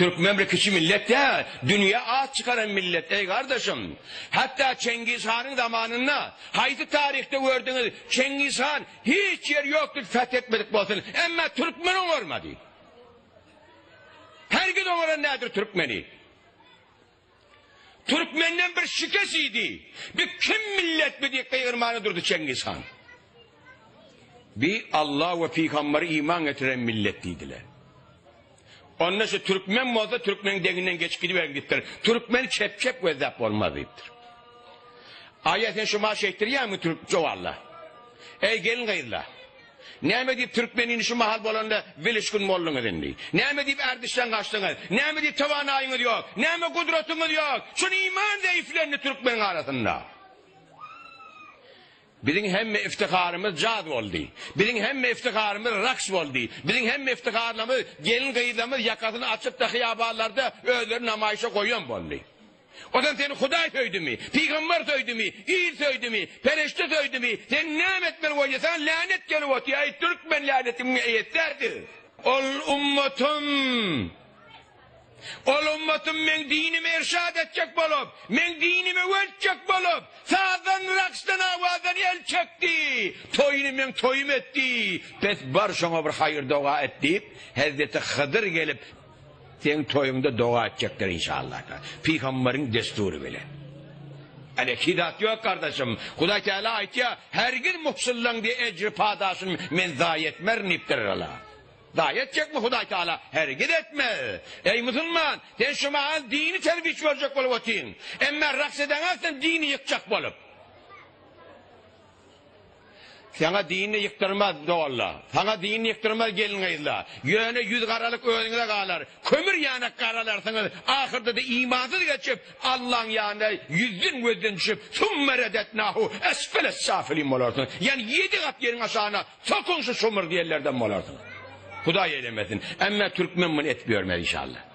Türkmen bir kiçi millet däl, dünýä at çykaran millet, eý gardaşym. Hatda Çengiz hanyň zamanynda, haýsy taryhda gördüňiz, Çengiz han hiç ýer ýokdur feth etmedik bolsun, emma türkmen oňarmady. Hergiz oňaran däldir türkmeni. Türkmenden bir şikes iýdi. Bi kim millet bi diýip gygyrmana durdy Çengiz han. Bi Allah we pygambere iman getiren millet diýdiler. Onda şu türkmen bolsa türkmeniň deňinden geçip gidiberiň diýipdir. Türkmeni çep-çep gözläp bolmaz diýipdir. Aýa sen şu ma şeýtdirýäňmi türk jowalla? Eý gelin gyzlar. Näme diýip türkmenini şu mahal bolanda bilişgin bolduňyz indi? Näme diýip ärdişden gaçdyňyz? Näme diýip tawanaýyňyz ýok? Näme gudratyňyz ýok? Şun iman zeýiflendi türkmeniň arasynda. Biziň hemme iftiharymyz jaz boldy. Biziň hemme iftiharymyz raks boldy. Biziň hemme iftiharlamyz gelin gyzlamyz ýakasyny açyp-da hyýabanlarda özlerini namaýyşa goýan boldy. Ozan seni Hudaý söýdümi? Pygamber söýdümi? Il söýdümi? Perişde söýdümi? Sen näme etmeli bolýa? Saňa länet gelip otýa, eý türkmen länetiň eýesi Ol ummatym! Ol ummatym meň dinimi irşad etjek bolup, meň dinime weltjek bolup, sazdan, raksdan, awazdan el çekdi. Toýuny meň toýum etdi. Bes bar şoňa bir haýyr-doga et diýip, Hezreti Hydyr gelip, Seň toýuňda doga etjekler inşallah. Pygamberiň destury bilen. Äleki zat ýok gardaşym. Hudaý Teala aýtýa, hergiz muhsyllaň diýe ejri padaşyny men zaýa etmerin diýipdir Alla. Zaýa etjekmi Hudaý Teala? Hergiz etmez. Eý musulman, sen şu mahal dini terbiç boljak bolup otyň. Emma raks edeňok sen dini ýykjak bolup. Saňa dinini ýykdyrmaz doganlar. Saňa dinini ýykdyrmaz gelin-gyzlar. Ýöne ýüzgaralyk özüňize galar. Kömür ýanak garalarsyňyz. Ahyrda-da imansyz geçip, Allaň ýanynda ýüzden-gözden düşüp, Sümme redednahu esfeles-safilin bolarsyňyz. Ýagny ýedi gat ýeriň aşagyna sokuň şu şumur diýenlerden bolarsyňyz. Hudaý eýlemesin. Emma türkmen muny etip ýörmez inşallah.